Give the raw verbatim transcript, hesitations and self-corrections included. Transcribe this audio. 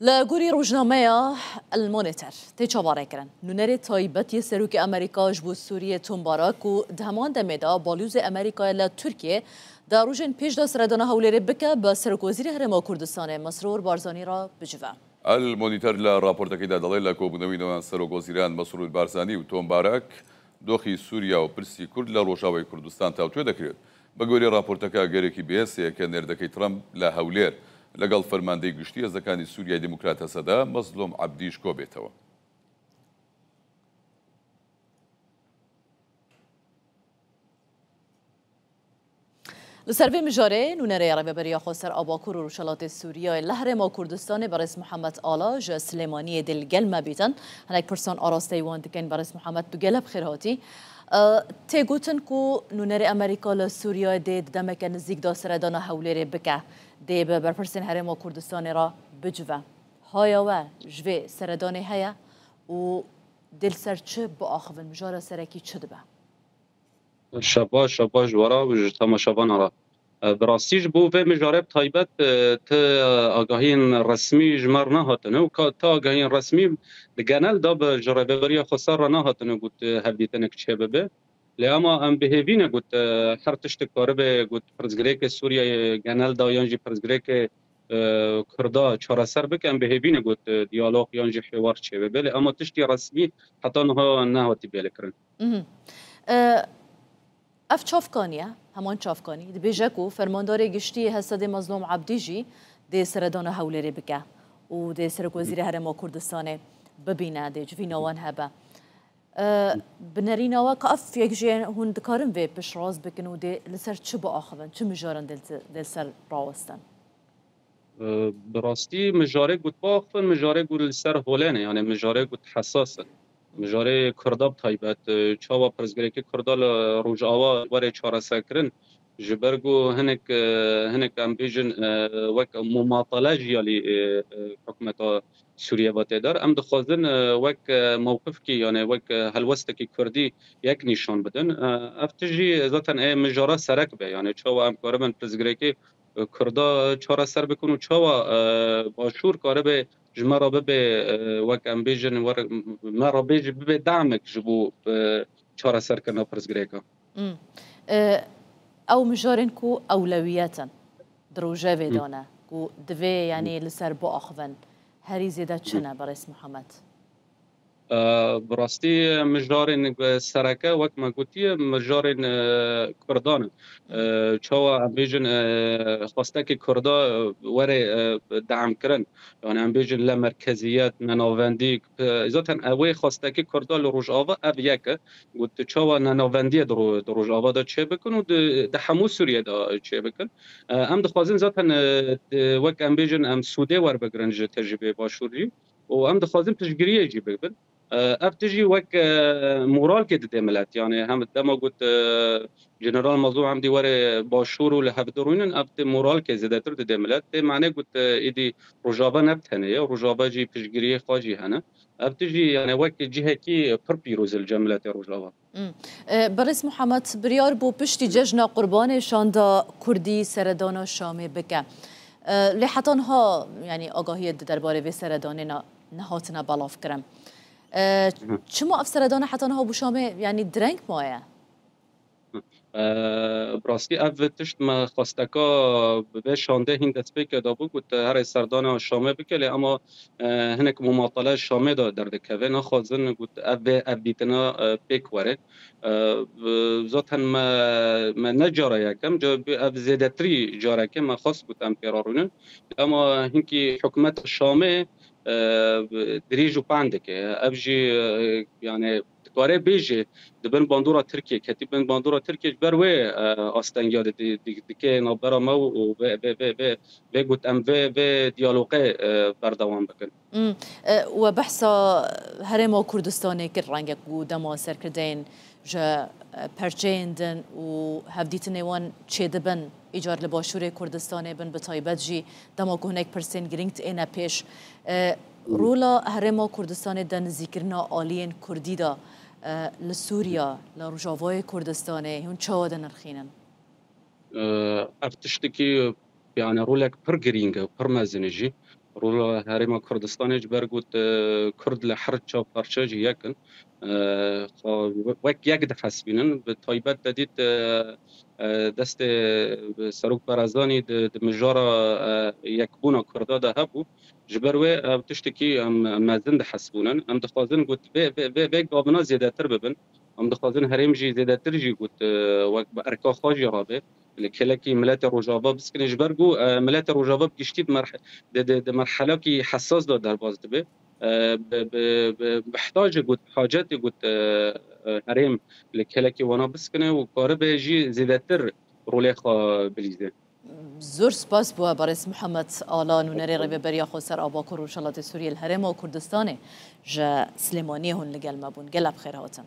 Li gorî rojnameya El Monitor tê çavarêkirin, nûnerê taybet yê Serokê Amerîka ji bo Sûriyê Tom Barak û di heman demê de balûzê Amerîkayê li Tirkiyê di rojên pêş de seredana Hewlêrê bike, bi Serokwezîrê Herêma Kurdistanê Mesrûr Barzanî re bicive. El Monitor li raportekî de dەڵێ، لە کۆبوونەوەی نێوان سەرۆک وەزیران مەسرور بارزانی و تۆم باراک دۆخی سووریا و پرسی کورد لە ڕۆژاوای کوردستان تاوتوێ دەکرێت. بە گوێرەی راپۆرتەکە، گەرێکی بێسەیە کە نێردەکەی ترەمپ لە هەولێر لەگەڵ فەرماندەی گشتی هێزەکانی سووریای دیموکرات هەسەدە مەزلوم عەبدیش کۆبێتەوە. Li ser vê mijarê nûnerê Rêveberiya Xweser a Bakur û Rojhilatê Sûriyeyê li Herêma Kurdistanê berêz Mihemed Ala ji Silêmaniyê dê li gel me bîtin. Hinek pirsan arasteyî wan dikin. Berêz Mihemed, tu gelek bi xêr hatî. E, tê gotin ku nûnerê Amerîka li Sûriyeyê dê di demeke nizîk de seredana Hewlêrê bike. Dê bi berpirsên Herêma Kurdistanê re bicive. Haya we ji vê seredanê heye û dê li ser çi biaxivin? Mijara serekî çi dibe? Şeva, şeva ji we re û ji temaşevana re. E, bi rastî ji bo vê mijarê bi taybet, e, ti, e, agahiyên resmî ji me re nehatine û ka, ti agahiyên resmî di genel de bi ji Rêveberiya Xweser re nehatine got, e, hevdîtinek çêbibe. Lê ema em bi hêvî ne got, e, her tiştek karibe got pirsgirêkê Sûriyeyê genel de yan jî pirsgirêkê, e, Kurda çareser bike, em bi hêvî ne got, e, diyalog yan jî hêwar çêbibe. Lê ema tiştî resmî heta niha nehatî bêlikirin. Mhm. E, ev çavkanî ye, heman çavkanî. Dibêje ku fermandarê giştî yê Hesedê Mezlûm Ebdî jî dê seredana Hewlêrê bike û dê Serokwezîrê Herêma Kurdistanê bibîne, dê civîna wan hebe. E, bi nerîna we ka ev yek jî hûn dikarin vê piştrast bikin û dê li ser çi biaxivin, çi mijaran dê li, dê li ser rawestin? E, bi rastî mijarê got biaxivin, mijarê got li ser holê ne, yani mijarê got hesas in. Mijarê Kurda bi taybet, e, çawa pirsgirêkê Kurda li Rojava were çareserkirin, ji ber ku hinek, e, hinek em bêjin, e, wek mumatele jî ya lî, e, e, hikûmeta Sûriye ve tê dar. Em dixwazin, e, wek, e, mewqifkî, yani wek, e, helwestekî Kurdî yek nîşan bidin. E, ev tijî zaten ê mijara serek be, yani çawa em karibin pirsgirêkê, e, Kurda çareser bikin û çawa, e, Başûr karibe ji me re bibe, e, wek em bêjin, wer-, me re bêjî bibe damek ji bo, e, çareserkirina pirsgirêka. Hmm. E, ew mijarên ku ewlewiyet in di rojevê de ne, ku divê, yanî, li ser biaxivin, herî zêde çi ne, berêz Mihemed? E, bi rastî mijarên sereke, wek me gotiye, mijarên, e, Kurdan in. E, çawa em bêjin, e, xwestekê Kurda, e, were, e, deamkirin. Yani em bêjin le merkeziyet, nenavendî, e, zaten ew ê xwestekê Kurda li Rojava ev yek e. Got, tu çawa nenavendiyê di ro-, di Rojava de çêbikin û di, di hemû Sûriyê de çêbikin. E, em dixwazin zaten, e, di, wek em bêjin, em sûdê werbigirin ji tecrûbeyê Başûr jî û em dixwazin piştgiriyê jî bibin. E, ev tijî wek, e, moralkê dide milet. Yani hem dema got, e, General Mazlûm Emdî were Başûr û li hevdu rûnin, ev tê moralkê zêdetir dide milet. Tê mane got, e, êdî Rojava ne bi tenê ye, Rojava jî piştgiriyê xwe jî hene. Ev tijî, yani, wek cihekî pir pîroz e li cem miletê Rojava. Hmm. E, Berêz Muhammed, biryar bû piştî cejna Qurbanê şanda Kurdî seredana Şamê bike. E, lê heta niha, yani, agahiyê di derbarê vê seredanê ne, nehatine belavkirin. E, Hı. Çima ev seredana heta niha bû Şamê, yani, direng maye? E, bi rastî ev tişt me xwesteka bi vê şandê hîn destpêkê dabû, got, herê serdana Şamê bike, lê ema, e, hinek mumatele Şamê de derdikeve, naxwazin, got, ev vê, ev dîtina, e, pêk were. E, bi-, zaten me, me ne cara yekem, ca bi-, ev zêdetirî careke me xwest, got, em pê re rûnin. Ema hinkî hikûmeta Şamê, e, dirîj û pan dike. Ev jî, e, yani, dikare bêje, di bin bandora Tirkiyê ketî, bin bandora Tirkiyê ji ber wê, e, astengiya di, di, di, dike navbera me û vê, vê, vê, vê, vê got em vê, vê diyalogê, e, berdewam bikin. Hmm. E, we behsa Herêma Kurdistanê kir, rengek ku dema serkirdeyên ji, e, perçeyên din û hevdîtinê wan çêdibin, îcar li Başûrê Kurdistanê bin, bi taybet jî dema ku hinek pirsên girîng têne pêş. E, Hı. Rola Herêma Kurdistanê de nizîkirina aliyên Kurdî de, e, li Sûriya, li Rojavayê Kurdistanê hûn çawa dinirxînin? E, ev tiştekî, yani, rolek pir girîng e, pir mezin e jî. Rola Herêma Kurdistanê ji ber got, e, Kurd li her çar parçe jî yek in. E, xwe wek yek dihesibînin. Bi taybet te dît, e, e, destê Serok Barzanî di, di mijara, e, yekbûna Kurda de hebû. Ji ber wê ev tiştekî em, em mezin dihesibûnin. Em dixwazin got vê, vê, vê, vê gavina zêdetir bibin. Em dixwazin herêm jî zêdetir jî got, e, wek bi erka xwe jî rabe. Li kêlekî miletê Rojava biskine. Ji ber ku, e, miletê Rojava bi giştî di merh-, di, di, di merhelakî hesas de derbas dibe. E, bi, bi, bi, bi hetace got, hacetê got, e, e, herêm li kêlekî wana biskine û karibe jî zêdetir rolê xwe bilîze. Zor spas bo we, Barêz Mihemed Ala, nûnerê Rêveberiya Xweser a Bakur Rojhelatê Sûriyê li Herêma Kurdistanê ji Silêmaniyê hûn li gel me bûn. Gelek bi xêr hatin.